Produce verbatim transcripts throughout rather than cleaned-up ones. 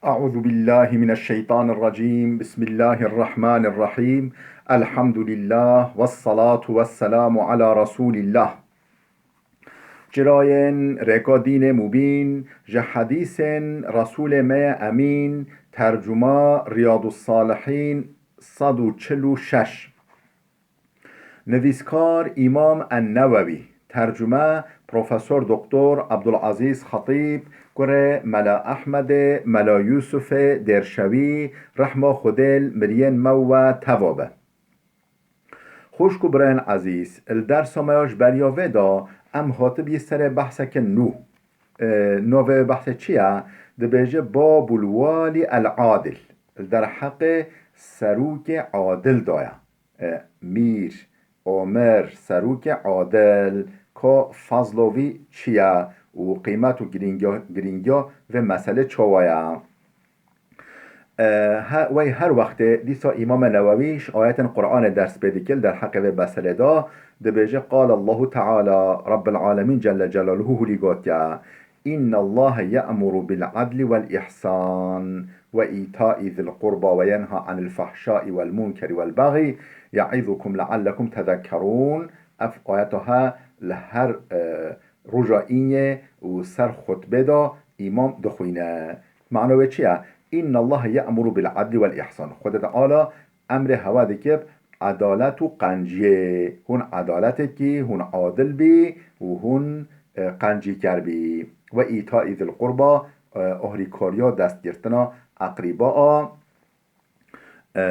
أعوذ بالله من الشيطان الرجيم. بسم الله الرحمن الرحيم. الحمد لله والصلاة والسلام على رسول الله. Çirayên rêka dînê mubîn, ji hedîsên Resûlê me ye Emîn, tercuma Riyadus Salihîn sed û çil û şeş. Nivîskar Îmam En-Newewî, tercume Profesor Doktor Abdulazîz Xetîb, kurê Mela Ehmedê, Mela Yûsufê Dêrşewî, rehma Xwedê li miriyên me û we teva be. Xwişk û birayên ezîz, li dersa me ya ji beriya vê de em hatibî serê behseke nû. E, navê wê behsê çi ye? Dibêje Babul Walî El Adil. Li derheqê serokê adil de ye. E, mîr, amir, serokê adil, ka fezla wî çi ye û qîmet û girîngiya, girîngiya vê meselê çawa ye? E, he, wey her wextê dîsa Îmame Newewî ji ayetên Qur'anê ders pê dike, li derheqê vê meselê de dibêje, Qal Allahu Teala, Rabbil Alemîn Celle Celaluhu hûlî gotiye, إن الله يأمر بالعدل والإحسان وإيتاء ذي القربى وينهى عن الفحشاء والمنكر والبغي يعظكم لعلكم تذكرون. Ev ayeta he li her, e, roja înyê û ser xutbê de îmam dixwîne. Mano wê çi ye? إن الله يأمر بالعدل والإحسان. Xwedê Teala emrê hewa dike bi edalet û qenciyê. Hûn edaletekî, hûn adil bî û hûn, e, qencîker bî. Ve îtaî zil qurba, e, ohrîkariya destgirtina eqrîba a. E,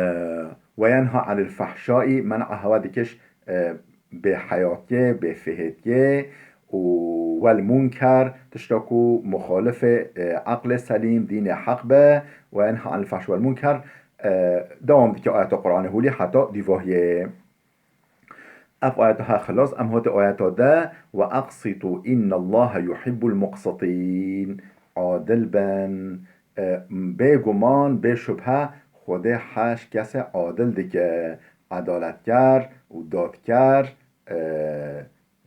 ve yenha anil fehşaî, men'a hewa dike ji, e, bêheyatiyê, bêfihêtiyê û wel munker, tişta ku muxalifê, e, eqlê selîm, dînê heq be, ve yenha anil fehş wel munker, e, dewam dike ayeta Qur'anê hûlî heta dîvahiyê. Ev ayeta ha xilas, em hate ayeta de, "Ve aqsitu innallaha yuhibbul muqsitîn." Adil bin. E, bêguman, bê şubhe, Xwedê heş kesê adil dike, edaletker û dadker, e,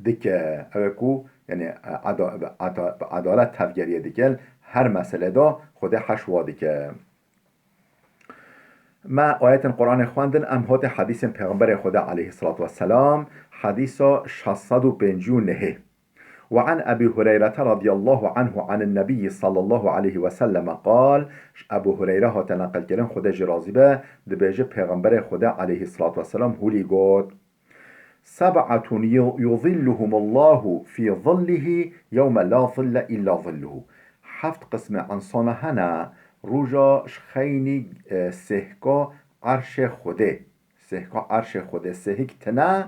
dike. Ew ê ku, yani, e, ada-, bi ada-, bi edalet tevgeriye dike, her mesele de Xwedê heş wa dike. Me ayetên Qur'anê xwendin, em hate hedîsên Pêxemberê Xwedê aleyhisselatu vesselam, hedîsa şeş sed û pêncî û nehê. Ve an Ebî Hureyrete radiyallahu anhu anin Nebiyyi sallallahu aleyhi ve selleme qal, ji Ebû Hureyre hate neqilkirin, Xwedê jî razî be, dibêje Pêxemberê Xwedê aleyhisselatu vesselam hûlî got, Seb'atun yu-, yuzilluhumullahu fî zillihi yewme la zille illa zilluhu. Heft qismê insana hene, roja ji xeynî, e, sêhka erşê Xwedê. Sêhka erşê Xwedê. Sêhik tine,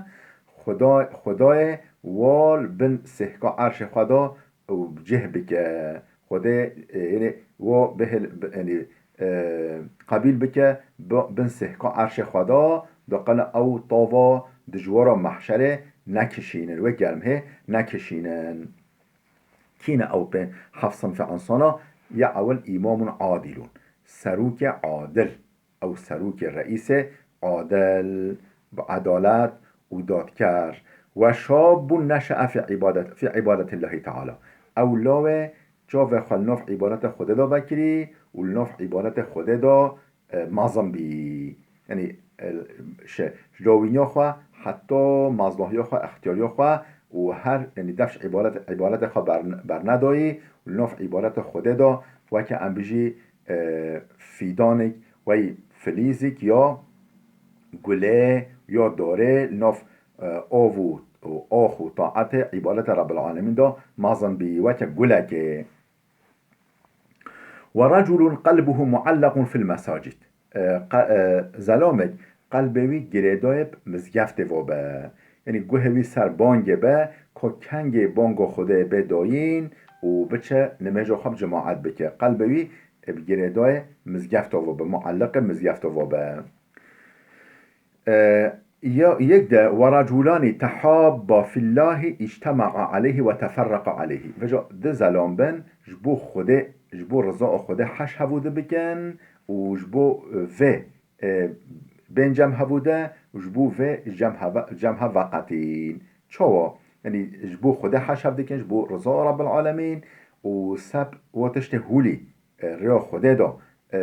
Xweda-, Xwedayê wal bin sêhka erşê xwe de û cih bike. Xwedê, e, yani, wo bihil, bi-, yani, e, qebîl bike, bi-, bin sêhka erşê xwe de, doqene ew tava dijwara mehşerê nekişînin, wê germhê nekişînin. Kî ne ew pê heft sinfê insana? Ya ewil îmamun adîlun. Serokê adil. Ew serokê reîsê adil, bi edalet û dadker. Ve şabun neşe'e fî îbadet-, fî îbadetillahî teala. Ew lawê çavê xwe li nav îbadeta Xwedê de vekirî û li nav îbadeta Xwedê de, e, mezin bî. Yani, e, şe-, ji lawîniya xwe heta mezlahiya xwe, extiyariya xwe û her, yani, dev ji îbadet-, îbadeta xwe bern-, bernedayî û li nav îbadeta Xwedê de weke em bijî, e, fîdanek wey filîzik ya gulê ya dorê li nav, e, av û, û ax û taetê îbadeta Rabbil Alemîn de mezin bî, weke gulekê. Ve reculun qelbuhu muallakun fil mesacid. E, qe-, e, zelamek qelbê wî girêdayê bi mizgeftê ve be. Yanî guhê wî ser bangê be, ko kengê banga Xwedê bê dayîn û biçe nimêja xwe bi cemaet bike. Qelbê wî, e, bi girêdayê mizgefta ve be, mualliqê mizgefta ve be. E, ya, yek de, "Ve raculani tehabba fillahi ictema'a aleyhi ve teferraqa aleyhi." Veca di zelam bin, ji bo Xwedê, ji bo riza Xwedê heş hevû dibikin û ji bo, e, vê, e, bên cem hevû de û ji bo vê cem heve-, cem hev veqetîn. Çawa? Yanî ji bo Xwedê heş hev dikin, ji bo riza Rabbil Alemîn û seb wa tiştê hûlî, e, rêya Xwedê de, e,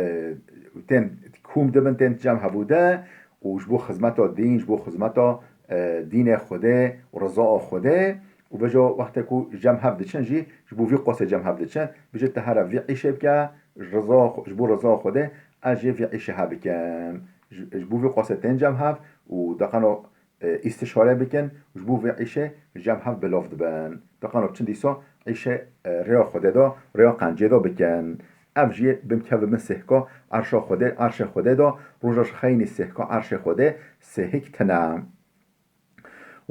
tên kûm dibin, tên cem hevû de û ji bo xizmeta dîn, ji bo xizmeta, e, dînê Xwedê û rizaya Xwedê û vêca wextê ku cem hev diçin jî ji bo vî qasê cem hev diçin, bêje tu here vî îşê bike, ji riza xwe, ji bo riza Xwedê ez jê vî îşê hev bikim. Ji, ji bo vî qasê tên cem hev û deqeno, e, îstişare bikin, ji bo vê îşê cem hev bilov dibin. Deqeno çin dîsa îşê, e, rêya Xwedê de, rêya qencê de bikin. Ev jî bimkeve bin sêhka erşa Xwedê, erşê Xwedê de, roja ji xeynî sêhka erşê Xwedê sêhik tine.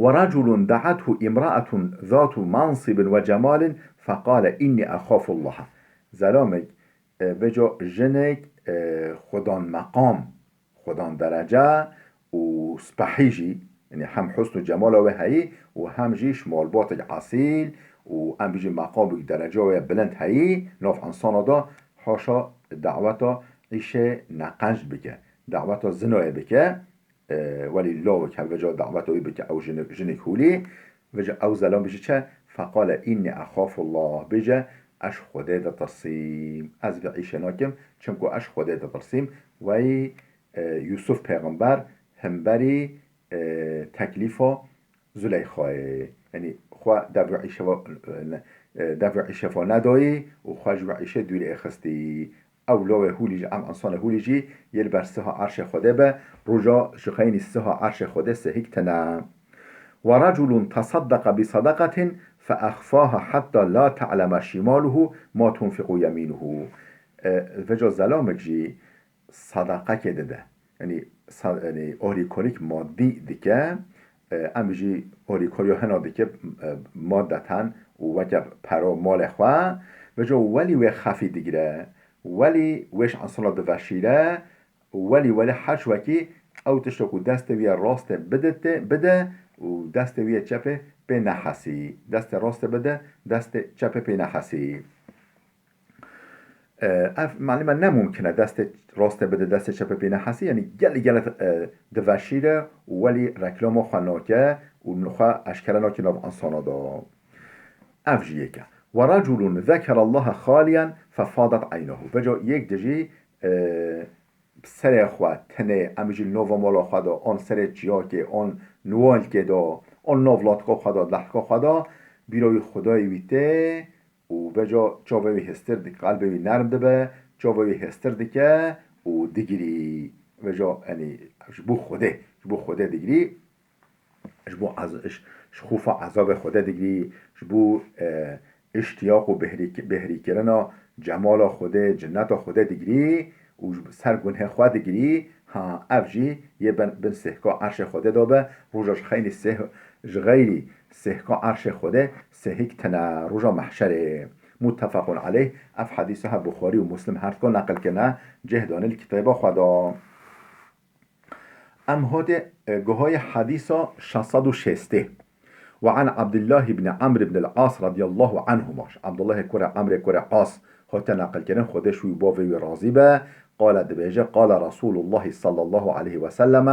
ورجل دعته امرأة ذات منصب وجمال فقال إني أخاف الله. Zelamek, e, vêca jinek, e, xwedan meqam, xwedan derece û spehî jî, yanî hem husn û cemala wê heyî û hem jî ji malbatek esîl û em bijî meqamik dereca wê bilind heyî, nav insana de haşa daweta îşê neqenc bike, daweta zinayê bike. E, welî lawek hevêca daweta wî bike ew jinik, jinik hûlî, vêca ew zelam bijî çi? Feqale înnî exafullah, bêje ez ji Xwedê ditirsîm. Ez vê îşê nakim, çimku ez ji Xwedê ditirsîm. Wey, e, Yûsuf pêxember himberî, e, teklîfa Zuleyxayê. Yanî xwe dev wî îşeva, e, dev wî îşeva nedayî û xwe ji wî îşê dûrî xistî. Ew lawê hûlî jî, em însanê hûlî jî yê li ber siha erşê Xwedê be, roja ji xeynî siha erşê Xwedê sehîk tine. ورجل تصدق بصدقة فأخفاها حتى لا تعلم شماله ما تنفق يمينه. E, vêca zelamek jî sadaqekê dide. Yanî sa-, yanî alîkarîk madî dike, e, em jî alîkariya hina dike, e, madeten û weke pera malê xwe, vêca welî wê xefî digire, welî wê ji insana diveşîre, welî welî her wekî ew tişta ku destê wî ye rastê bidite, bide û destê wî ye çepê pê nehesî. Destê rastê bide, destê çepê pê nehesî. E, ev, malûm e, ne mumkin e destê rastê bide, destê çepê pê nehesî, yanî gelek gelek, e, diveşîre û welî reklama xwe nake û xwe eşkere nake nav insana de. Ev jî yek e. ورجل ذكر الله خاليا ففاضت عيناه. Vêca yek dijî, e, serê xwe tenê, em jî li nava mala xwe de, an serê çiyakê, an niwalkê de, an nav latika xwe de, lehika xwe de, bîra wî Xwedayê wî tê û vêca çavê wî hêstir dik-, qelbê wî nerm dibe, çavê wî hêstir dike û digirî. Vêca, yanî, ji bo Xwedê, ji bo Xwedê digirî, ji bo ez-, ji, ji xofa ezabê Xwedê digirî, ji bo, e, îştiyaq û bêhrîk-, bêhrîkirina cemala Xwedê, cinneta Xwedê digirî û ji ser gunhê xwe digirî, ha, ev jî yê bin, bin sêhka erşê Xwedê de be, roja ji xeynî sêh-, ji xeyrî sêhka erşê Xwedê sêhik tine, roja mehşerê. Muttefequn aleyh, ev hedîsa he Buxarî û Muslim her duka neqil kirine, cih dane li kitêba xwe de. Em hate, e, guhayê hedîsa şeş sed û şêstê. وعن عبد الله بن عمرو بن العاص رضي الله عنهما. Abdullahê kurê Emrê kurê As hate neqilkirin, Xwedê ji wî bavê wî razî be. قال, dibêje, قال رسول الله صلى الله عليه وسلم,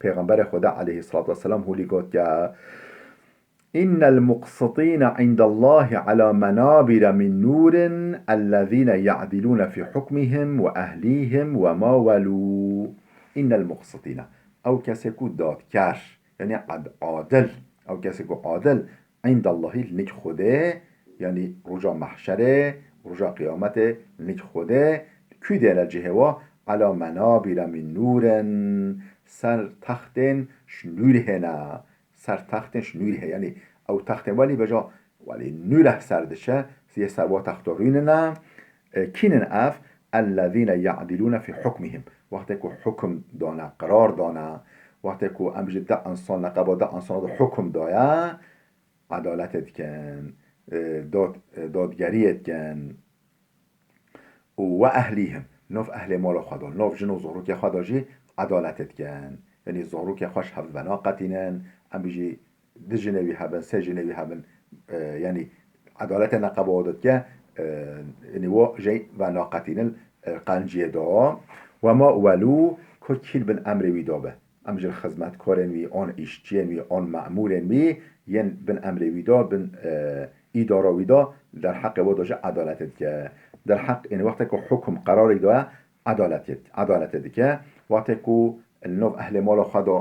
Pêxemberê Xwedê aleyhissalatu vesselam hûlî got ke, إن المقسطين عند الله على منابر من نور الذين يعدلون في حكمهم وأهليهم وما ولوا. إن المقسطين. Ew kesê ku dadker, yanî ad-, adil, ew kesê ku adil, عند الله, li nik Xwedê, yanî roja mehşerê, roja qiyametê, li nik Xwedê, kû dêne cihê wa, على منابر من نور, ser textên ji nûrê hêne. Ser textên ji nûrê heye. Yanî ew textên welî vêca, welî nûrê ser diçe, yê ser wa texta rûnine. E, kînin ev? الذين يعدلون في حكمهم. Wextê ku hukm dane, qirar dane, wextê ku em bijî deh insan, neqeba deh insana de hukm daye, edaletê dikin, e, dad-, e, dadgeriyê dikin. û we ehlîhim, nav ehlê mala xwe de, nav jin û zarokê xwe de jî edaletê dikin. Yanî zarokê xwe ji hev venaqetînin, em bijî du jinê wî hebin, sê jinê wî hebin, e, yanî edaletê neqeba de dike, e, yanî we jê venaqetînin, e, qenciyê de. Wema welû, ku kî li bin emrê wî de be. Em ji xizmetkarên wî, an îşçiyên wî, an memûrên wî yên bin emrê wî de, bin, e, îdara wî de, derheqê we de jî edaletê dike. Derheq, yanî wextê ku hukm qerarê daye, edaletê, edalete dike. Wextê ku li nov ehlê mala xwe de,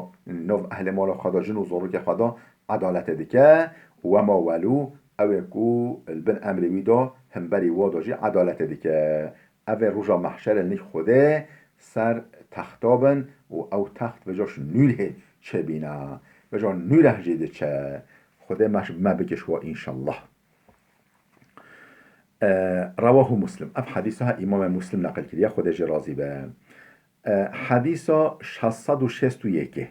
nov ehlê mala xwe de, jin û zarokê xwe de edaletê dike, û wema welû, ew ê ku li bin emrê wî de, hemberî wa de jî edaletê dike. Ev ê roja mehşerê nîk Xwedê ser texta bin û ew text vêca ji nûrê çêbîne. Vêca nûreh jê diçe. Xwedê me, me bike ji wa înşallah. E, Rewahu Muslim. Ev hedîsa he Îmamê Muslim neqil kiriye, Xwedê jê razî be. E, hedîsa şeş sed û şêst û yekê.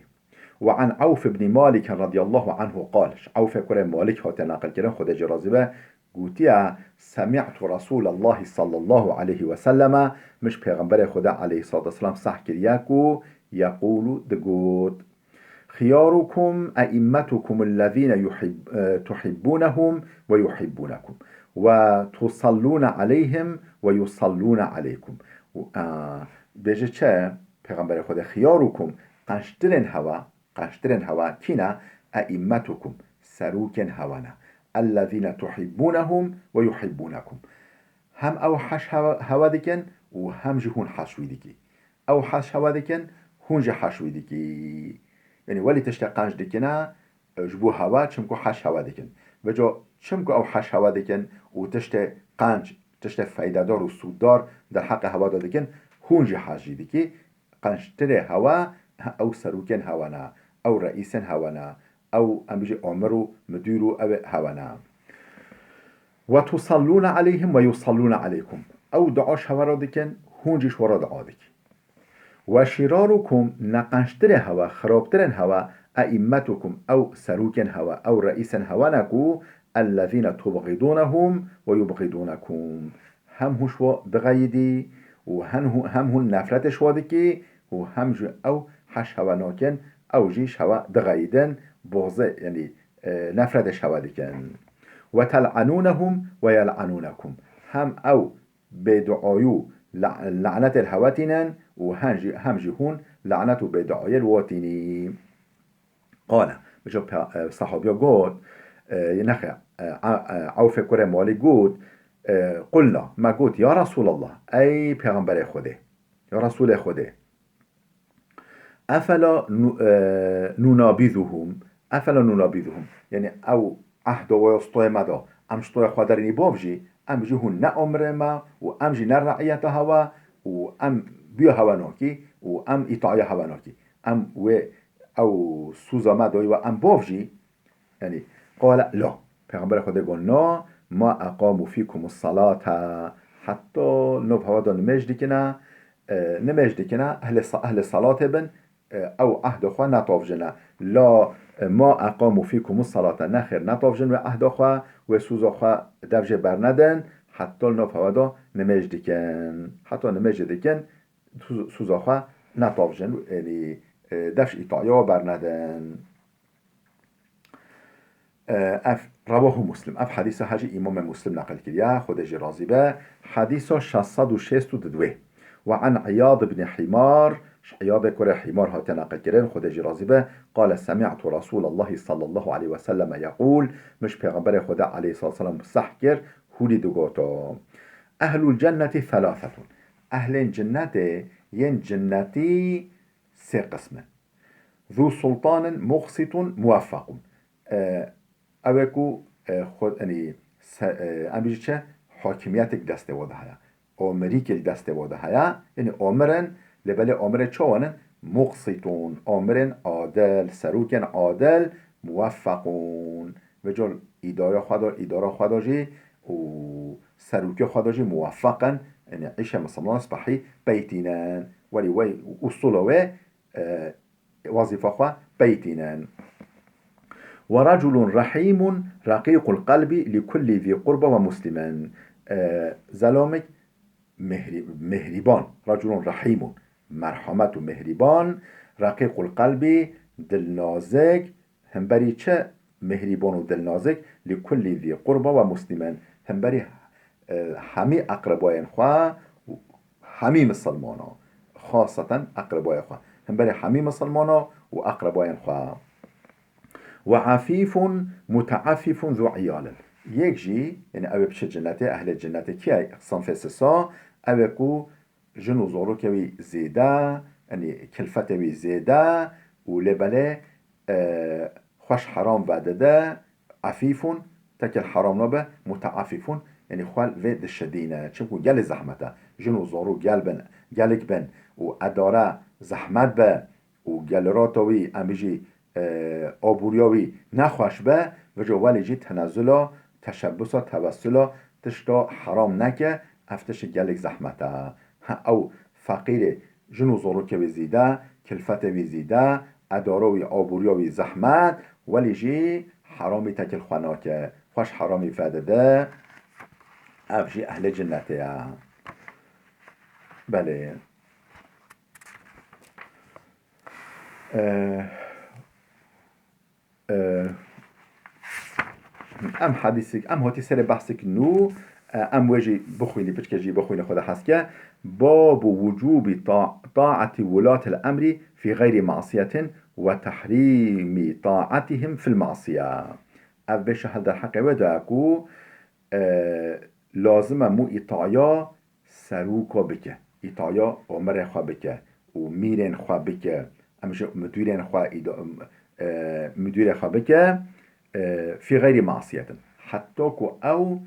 Ve an Awf ibn Malik radiyallahu anhu qal. Ji Awfê kurê Malik hate neqil kirin, Xwedê jê razî be, gotiye, Semi'tu Resûlallahi sallallahu aleyhi ve selleme, min ji Pêxemberê Xwedê aleyhissalatu vesselam seh kiriye ku yeqûlu digot. Xiyarukum e'immetukum ellezîne yuhib-, e, tuhibbûnehum ve yuhibbûnekum. Ve tusallûne aleyhim ve yusallûne aleykum. E, bêje çi? Pêxemberê Xwedê, xiyarukum, qençtirên hewa, qençtirên hewa kî ne? E'immetukum, serokên hewa ne. Ellezîne tuhibbûnehum ve yuhibbûnekum. Hem ew heş hewa, hewa dikin û hem jî hûn heş wî dikî. Ew heş hewa dikin, hûn jî heş wî dikî. Yanî welî tiştê qenc dikine, e, ji bo hewa, çimku heş hewa dikin. Vêca çimku ew heş hewa dikin û tiştê qenc, tiştê feydedar û sûddar derheqê hewa de dikin, hûn jî heş jî dikî. Qençtirê hewa, ew serokên hewa ne, ew reîsên hewa ne, ew, em bijî, amir û midûr û ew ê hewa ne. Ve tusallûne aleyhim ve yusallûne aleykum. Ew dua ji hewa re dikin, hûn jî ji we re dua dikî. Ve şirarukum, neqençtirê hewa, xirabtirên hewa, e'immetukum, ew serokên hewa, ew reîsên hewa ne ku, ellezîne tubxidûnehum ve yubxidûnekum. Hem hûn ji we dixeyidî û hen hû-, hem hûn nefretê ji we dikî û hem jî ew heş hewa nakin, ew jî ji hewa dixeyidin, boxze, yanî, e, nefretê ji hewa dikin. Ve tel'anûnehum ve yel'anûnekum. Hem ew bêduayî û la-, lanetê li hewe tînin û hen jî, hem jî hûn lanet û bêduayî li we tînî. Qale, vêca pe-, e, sehabiya got, e, nexê, e, a-, e, Ewfê kurê Malî got, e, qulna, me got, ya Resûlallah, ey Pêxemberê Xwedê, ya Resûlê Xwedê, efela nu-, e, nunabîzuhum, efela nunabîzuhum, yanî ew ehda we ya stoyê me da, em stoyê xwe derînî bavjî, em jî hûn ne amirê me û em jî ne reiyeta hewa û em bûya hewa nakî û em îtaya hewa nakî. Em wê, ew sûza me dayî we em bavjî, yanî, qale la. Pêxemberê Xwedê got, na, ma eqamu fîkumus salata. Heta nov hewa da nimêj dikine, e, nimêj dikine, ehlê sa-, ehlê salatê bin, e, ew ehda xwe netavjine. La, e, ma eqamu fîkumus salata. Nexêr, netavjin wê ehda xwe, wê sûza xwe dev jê bernedin, heta nov hewa da nimêj dikin. Heta nimêjê dikin, sûz-, sûza xwe netavjin, yanî, e, dev ji îtaya we bernedin. E, ev, rewahu Muslim. Ev hedîsa he jî Îmamê Muslim neqil kiriye, Xwedê jê razî be. Hedîsa şeş sed û şêst û diduwê. Ve an Îyad ibn Hîmar, ji Îyadê kurê Hîmar hate neqil kirin, Xwedê jê razî be, qale, semi'tu Resûlallahi sallallahu aleyhi ve selleme yeqûl, min ji Pêxemberê Xwedê aleyhissalatu vesselam seh kir, hûnî digoto, Ehlul cenneti thelâthetun. Ehlên cinnetê, yên cinnetî sê qism in. Zû sultanin muqsitun muweffaqun. E, ew ê ku, e, xwe, yanî, se-, e, em bijî çi? Hakimiyetek destê we de heye. Amirîkê li destê we de heye. Yanî amir in, lê belê amirê çawa ne? Muqsitun. Amirên adil, serokên adil, muweffaqun. Vêca îdara xwe de, îdara xwe de jî û serokê xwe de jî muweffaq in. Yanî îşê misilman spehî pey tînin. Welî wey usula wê, e, wezîfa xwe pey tînin. Ve reculun rehîmun reqîqul qelbi li kullî zî qurba ve muslimin. E, zelamik mehrî-, mehrîban. Reculun rehîmun. Merhamet û mehrîban. Reqîqul qelbi, dilnazik. Hemberî çi? Mehrîban û dilnazik. Li kullî zî qurba ve muslimin. Hemberî, e, hemî eqrebayên xwe û hemî misilmana, xaseten eqrebayê xwe. Hemberî hemî misilmana û eqrebayên xwe. Ve afîfun muteafîfun zû îyalin. Yek jî, yanî ew ê biçe cinnetê, ehlê cinnetê kî ye? Sinfê sisa, ew ê ku jin û zarokê wî zêde, yanî kilfetê wî zêde û lê belê, e, xweş heram vedide, efîfûn, tekil heram nabe, muteefîfûn, yanî xwe vê dişidîne. Çimkû gelê zehmet e. Jin û zarok gel bin, gelik bin û edare zehmet be û gelirata wî, em bijî, e, aboriya wî nexweş be, vêca welê jî tenezula, teşebusa, tewessula, tişta heram neke, ev tişt gelek zehmet e. Ha, ew feqîrê, jin û zarokê wî zêde, kilfetê wî zêde, edara wî, aboriya wî zehmet, welê jî heramî tekil xwe nake, xweş heramî vedide, ev jî ehlê cinnetê ye. Belê. E, e, em hedîsik, em hatî serê behsik nû, e, em wê jî bixwînî, piçke jî bixwînî, xwe de hes ke. Babu wucûbî ta-, taetî wulatil emrî fî xeyrî masiyetin ve tehrîmî taetihim fil masiye. Ev bêşe hel derheqê wê de ku, e, lazim e mû îtaya serûka bike, îtaya omirê xwe bike û mîrên xwe bike, em ji mudîrên xwe, îda-, e, mudîrê xwe bike, e, fî xeyrî masiyetin. Heta ku ew,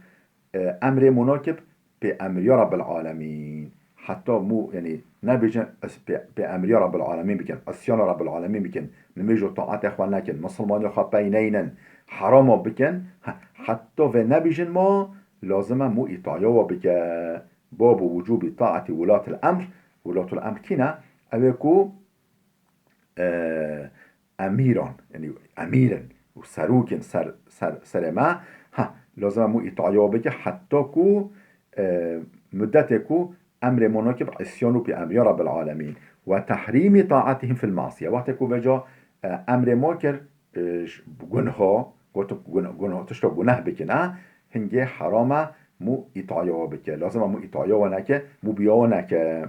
e, emrê munakib pê emriya Rabbil Alemîn. Heta mû, yanî nebêjin, ez pê, pê emriya Rabbil Alemîn bikin, isyana Rabbil Alemîn bikin, nimêj û taetê xwe nekin, misilmaniya xwe pey neynin, herama bikin, he-, heta vê nebêjin ma, lazim e mû îtaya wa bike. Babu wucûbî taetî wulatil emr. Wulatul emr kî ne? Ew ê ku, e, emîran, yanî emîr in û serok in ser, ser, serê me. Ha, lazim e mû îtaya wa bike heta ku, e, mudetê ku emrê ma nakib îsyan û pê emriya Rabbil Alemîn. Ve tehrîmî taetihim fil masiye. Wextê ku vêca, e, emrê ma kir, e, ş-, gunha, gotin gun-, gunha, tişta guneh bikin, ha, hingê heram e mû îtaya wa bike. Lazim e mû îtaya wa neke, mû biya wa neke.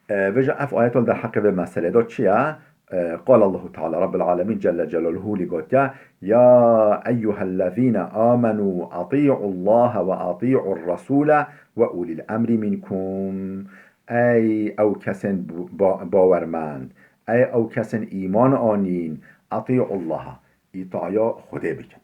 E, vêca ev ayet li derheqê vê meselê de çi ye? E, قال الله تعالى، Rabbil Alemîn Celle Celaluhu lî gotiye, "Ya eyyuhellezîne amenû atî'ullahe ve atî'ur resûle ve ulîl emrî minkum." Ey ew kesên bu-, ba-, bawermend, ey ew kesên îman anîn, atî'ullaha, îtaya Xwedê bikin.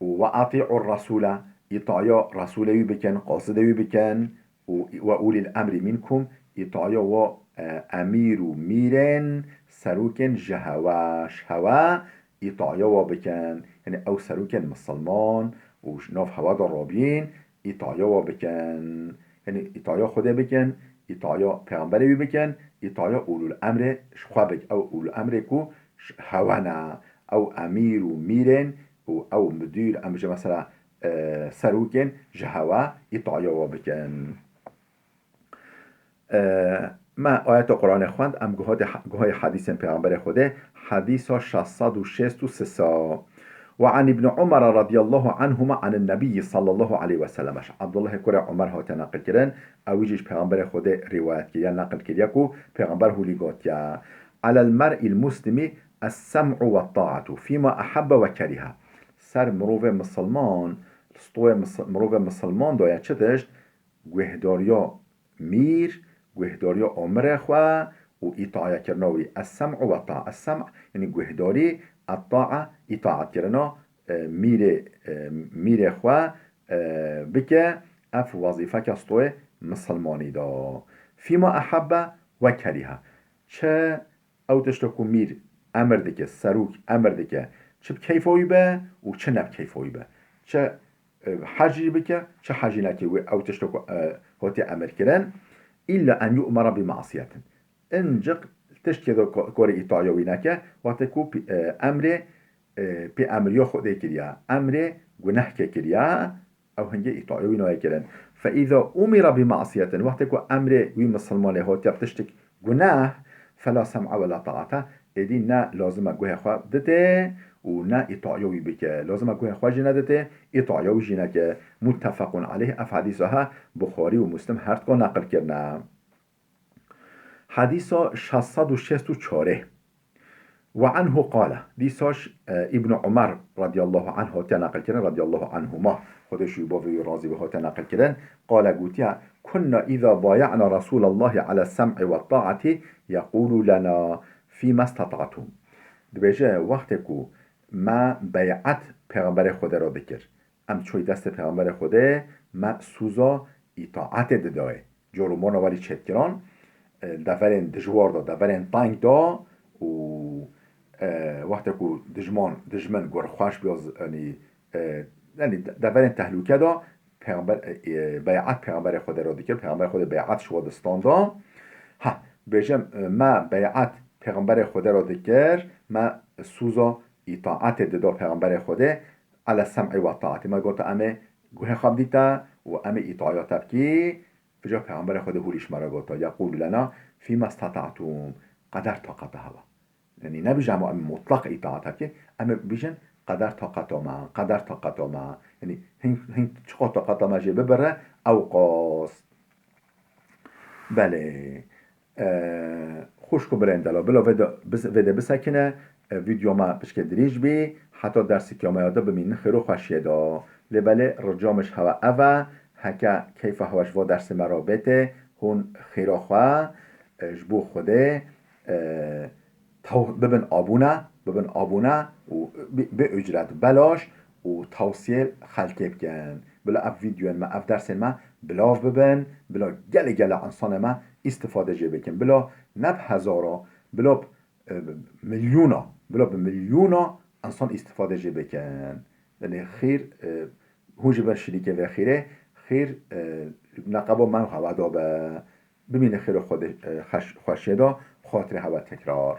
Û "ve atî'ur resûle", îtaya Resûlê wî bikin, qasidê wî bikin, û "ve ulîl emrî minkum", îtaya wa, e, emîr û mîrên, serokên ji hewe, ji hewe îtaya wa bikin. Yanî ew serokên misilman û ji nav hewe de rabîn, îtaya wa bikin. Yanî îtaya Xwedê bikin, îtaya pêxemberê wî bikin, îtaya ulul emrê ji xwe bikin. Ew ulul emrê ku ji hewe ne, ew emîr û mîrên û ew mudîr, em bêjin mesela, e, serokên ji hewe îtaya wa bikin. E, me ayeta Qur'anê xwend, em guhatê he-, guhayê hedîsên Pêxemberê Xwedê, hedîsa şeş sed û şêst û sê. Ve an Îbn Umar radiyallahu anhuma anin Nebiyyi sallallahu aleyhi ve sellem. Abdullahê kurê Umer hate neqil kirin, ew jî ji Pêxemberê Xwedê rîwayet kiriye, neqil kiriye ku Pêxember hûlî gotiye, "Alel mer'il muslimi es-sem'u ve ta'atu fîma ahabbe ve keriha." Ser mirovê misilman, li stoyê mis-, mirovê misilman de ye çi tişt? Guhdariya mîr, guhdariya amirê xwe û îtayekirina wî. Es-sem'u ve ta'a. Es-sem', yanî guhdarî, et-ta'a, îtaetkirina, e, mîrê, e, mîrê xwe, e, bike. Ev wezîfeke stoyê misilmanî de. Fîma ehabbe ve kerîha. Çi ew tişta ku mîr emir dike, serok emir dike, çi bi keyfa wî be û çi ne bi keyfa wî be. Çi, e, hecî bike, çi hecî neke, wê ew tişta ku, e, hatiye emir kirin. Îlla en yu'mera bi masiyetin. Inciq tiştê de ko-, korê îtaya wî neke, wextê ku pi-, e, emrê, e, pê emriya Xwedê kiriya, emrê gunehkê kiriya, ew hingê îtaya wî nayê kirin. Fe îza umira bi masiyetin, wextê ku emrê wî misilmanê hatiye bi tiştik guneh, fela sem'a wela ta'ata, êdî ne lazim e guhê xwe dite û ne îtaya wî bike. Lazim e guhê xwe jî nedite, îtaya wî jî neke. Muttefequn aleyh, ev hedîsa he Buxarî û Muslim her dika neqil kirine. Hedîsa şeş sed û şêst û çar. Ve anhu qale, dîsa ş-, e, Îbn Umer radiyallahu anh hatiye neqil kirin, radiyallahu anhuma, Xwedê ji bo vî razî be, hate neqil kirin. Qale gotiye, "Kunna îza baya'na Resûlallahî ala sem'i ve ta'atî yeqûlû lena fîme stata'tum." Dibêje, wextê ku me bey'et Pêxemberê Xwedê re dikir, em çoy destê Pêxemberê Xwedê, me sûza îtaetê didayê. Cor û mona welî çêdikiran, e, deverên dijwar da, deverên teng da û, e, wextê ku dijman, dijmin gur xweş biya z-, yanî, e, yanî de-, deverên tehlûke da, Pêxember, e, e, bey'et Pêxemberê Xwedê re dikir, Pêxemberê Xwedê bey'et ji we distan da. Ha, bêjim, e, me bey'et Pêxemberê Xwedê re dikir, me sûza îtaetê dida Pêxemberê Xwedê, ala sem'i ve ta'atî. Me gota em ê guhê xwe bidîte û em ê îtaeta bikî. Îca Pêxemberê Xwedê hûlî ji me re gota, "Yeqûlû lena fîme stata'tum." Qeder taqeta hewa. Yanî nebêje hema em mutlaq îtaeta bikî, em ê bêjin, "Qeder taqeta me, qeder taqeta me." Yanî hin, hin çiqas taqeta me jê bibire, ew qas. Belê. E, xwişk û birên delal, bila vê de bis-, vê de bisekine, e, vîdeo me pişkê dirêj bî, heta derseke me ya de bimînin xêr û xweşiyê de. Lê belê rica min ji hewe ev e, heke keyfa hewe ji va dersê me re bête, hûn xêra xwe, e, ji bo Xwedê, e, taw-, bibin abûne, bibin abûne û bi, bi ücret, belaş û tawsiyê xelkê bikin. Bila ev vîdeoyên me, ev dersên me bilav bibin, bila gelê gelê însanê me îstifade jê bikin. Bila ne bi hezara, bila bi, e, milyona, bila bi milyona însan îstifade jê bikin. Yanî xêr, e, hûn jî bin şirîkê vê xêrê, xêr, e, neqeba me û hewe de be. Bimîne xêr û xwedê, e, xeş-, xweşiyê de, xatirê hewe tekrar.